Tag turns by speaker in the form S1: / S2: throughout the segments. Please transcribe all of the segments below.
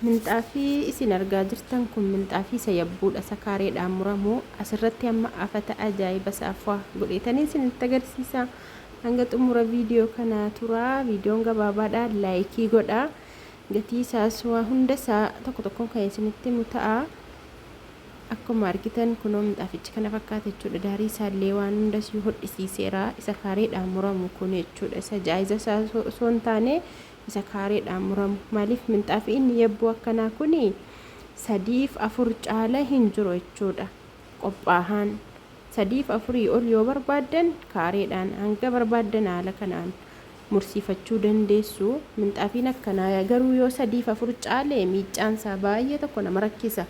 S1: Minxaafii isin argaa jirtan kun minxaafii isa yabbuudha, isa kaareedhaan muramu. Asirratti amma afata ajaa'iba isaa fua godheetanii isinitti agarsiisa. Hanga xumura viidiyoo kanaa turaa. Viidiyoon gabaabaadha. Laayikii godha. Gatii isaas waa hunda isaa tokko tokkoon kan isinitti himu ta'a. Akkuma argitan kunoo minxaafichi kana fakkaata jechuudha. Daarii isaallee waan hunda si hodhisiiseera. Isa kaareedhaan muramu kun jechuudha. Isa jaayiza isaa osoo hin taane isa kaareedhaan muramu. Maaliif minxaafi inni yabbuu akkanaa kun sadiif afur caala hin jiru jechuudha. Qophaahaan sadiif afurii ol yoo barbaaddan kaareedhaan hanga barbaaddan haala kanaan mursiifachuu dandeessu. Minxaafiin akkanaa garuu yoo sadiif afur caale miiccaan isaa baay'ee tokko nama rakkisa.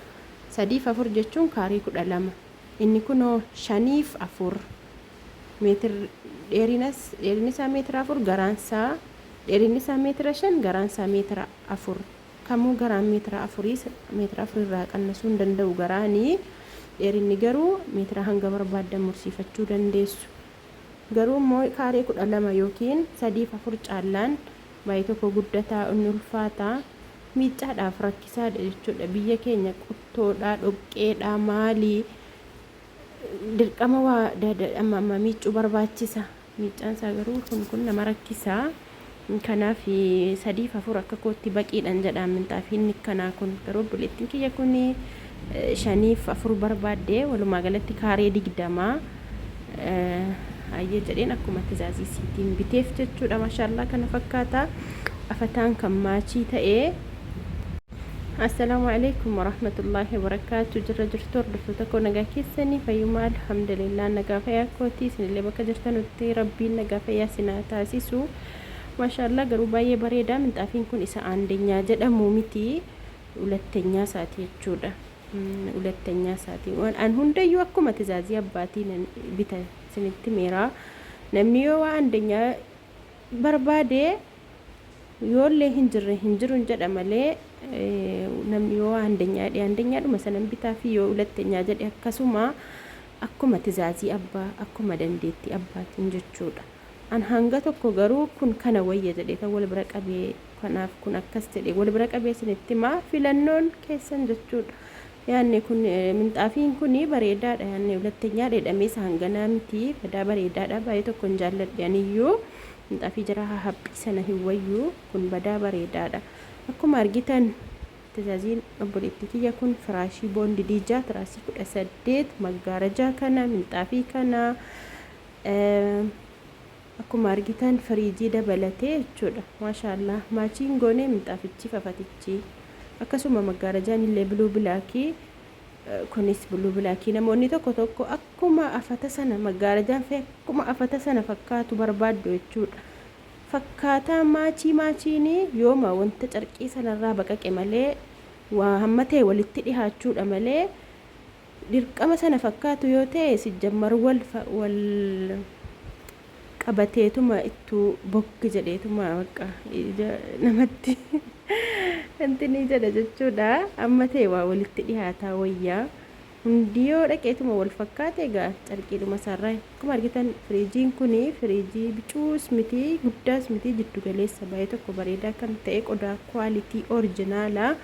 S1: Sadiif afur jechuun kaarii 12. Inni kunoo shaniif afur. Meetir dheerinas dheerinni isaa meetira 4 garaan isaa dheerinni isaa meetira 5 garaan isaa meetira 4 kamuu garaan meetira afurii meetira afur irraa qannasuu hin danda'u garaani dheerinni garuu meetira hanga barbaaddan mursiifachuu dandeessu. Garuu immoo kaaree 12 yookiin 3 fi 4 caallaan baay'ee tokko guddataa inni ulfaata miiccaadhaaf rakkisaadha jechuudha. Biyya keenya quttoodha dhoqqeedha maali dirqama waa amma amma miiccuu barbaachisa. Miiccaan isaa garuu kun kun nama rakkisa. Kanaaf sadiif afur akka kootti baqiidhan jedha minxaafi inni kanaa kun garuu obboleettiin kiyya kun shaniif afur barbaadde walumaa galatti kaaree 20 hayyee jedheen akkuma tizaazii siitiin biteef jechuudha. Mashaallaa kana fakkaata afataan kan maachii ta'ee. Assalaamu alaikum warahmatullaahi wabarakaatu. Jirra jirtu hordoftoota koo, nagaa keessanii, fayyummaa? Alhamdulillah, nagaa fayyaa kooti. Isinillee bakka jirtanutti rabbiin nagaa fayyaa isin haa taasisu. Maashaallah, garuu baay'ee bareeda. Minxaafiin kun isa aandenyaa jedhamu miti, hulattenyaa isaati jechuudha. Hulattenyaa isaati. An hundayyuu akkuma tizaazii abbaatiin bita isinitti meeraa. Namni yoo waa aandenyaa barbaade yoollee hin jirre hin jirun jedha malee, namni yoo aandenyaa jedhe aandenyaadhuma sanan bitaa fi yoo hulattenyaa jedhe akkasuma, akkuma tizaazii abbaa, akkuma dandeettii abbaatiin jechuudha. An hanga tokko garuu kun kana wayya jedhee kan wal bira qabee, kanaaf kun akkas jedhee wal bira qabee isinitti himaa, filannoon keessan jechuudha. Yaanni kun minxaafiin kun bareedaadha. Yaanni hulattenyaa dheedhamee isa hanganaa miti, badaa bareedaadha. Baay'ee tokko hin jaalladhe aniyyuu. Minxaafii jara haphii sana hin wayyu, kun badaa bareedaadha. Akkuma argitan tajaajiin obboleettii kiyya kun firaashii boondidii 6, tiraasii 18, maggaarajaa kana, minxaafii kana, akkuma argitan firiijii dabalatee jechuudha. Maashaallah, maachiin goonee minxaafichi fafatichi akkasuma maggaarajaan illee biluu bilaakii, kunis biluu bilaakii. Namoonni tokko tokko akkuma afata sana maggaarajaan fee akkuma afata sana fakkaatu barbaaddu jechuudha. Fakkaataa maachii maachiin yooma wanta carqii sanarraa baqaqe malee, waa hamma ta'e walitti dhihaachuudha malee, dirqama sana fakkaatu yoo ta'e sijjammar wal wal qabateetuma ittuu boggi jedheetuma bakka namatti wanti ni jedha jechuudha. Amma ta'e waa walitti dhihaataa wayyaa. Hundi yoo dhaqeetuma wal fakkaate egaa carqiidhuma isaarraa. Akkuma argitan firiijiin kun firiijii bicuus miti, guddaas miti, jiddu galeessa baay'ee tokko bareedaa kan ta'e, qodaa kwaalitii orijinaalaa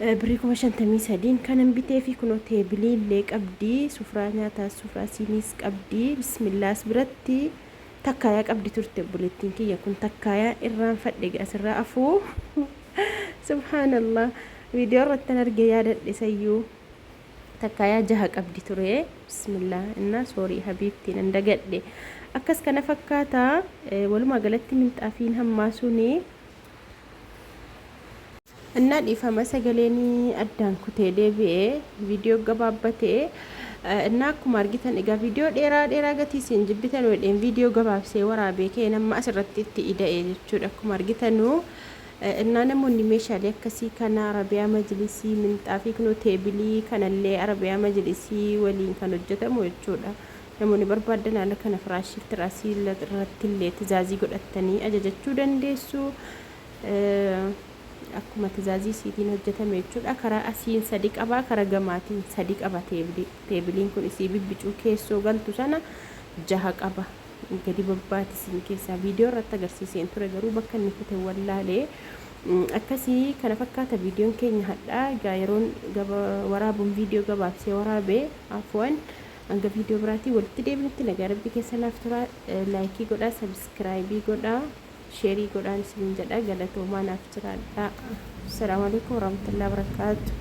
S1: birrii 53,000 kanan bitee fi kunoo teebilii illee qabdi, sufraa nyaataas sufraa siiniis qabdi. Bismillaas biratti takkaayaa qabdi turte obboleettiin kiyya kun, takkaayaa irraanfadhe asirraa afuu. Subhaanallah, viidiyoo irrattan arge yaadadhe sayyuu takkaayaa jaha qabdi ture. Bismillah, innaa soorii habiibtii, nan dagadhe. Akkas kana fakkaata walumaa galatti minxaafiin hammaa suni. Innaa dhiifama, sagaleen addaan kutee deebi'e, viidiyoo gabaabbate. Innaa akkuma argitan egaa viidiyoo dheeraa dheeraa gatii isin jibbitan wedheen viidiyoo gabaabsee waraabee ka'e nama asirratti itti ida'e jechuudha. Akkuma argitanu innaa namoonni meeshaalee akkasii kana arabiyaa majlisii, minxaafii, kunoo teebilii kanallee arabiyaa majlisii waliin kan hojjetamu jechuudha. Namoonni barbaadan haala kana firaashii tiraasii irratti illee tizaazii godhattanii ajajachuu dandeessu. Akkuma tizaazii isiitiin hojjetame jechuudha. Karaa asiin sadi qaba, karaa gamaatiin sadi qaba teebilii. Teebiliin kun isii bibbicuu keessoo galtu sana jaha qaba. Gadi babbaati isiin keessaa. Viidiyoo irratti agarsiiseen ture garuu bakka inni kute wallaalee. Akkasii kana fakkaata viidiyoon keenya hadhaa. Egaa yeroon waraabuun viidiyoo gabaabsee waraabee, afuwan. Hanga viidiyoo biraatii walitti deebinutti nagaa rabbii keessa naaf tura. Like godhaa, subscribe godhaa, share godhaan isin jedha. Galatoomaa, naaf jiraadhaa. Assalaamu alaikum warahmatullahi wabarakaatu.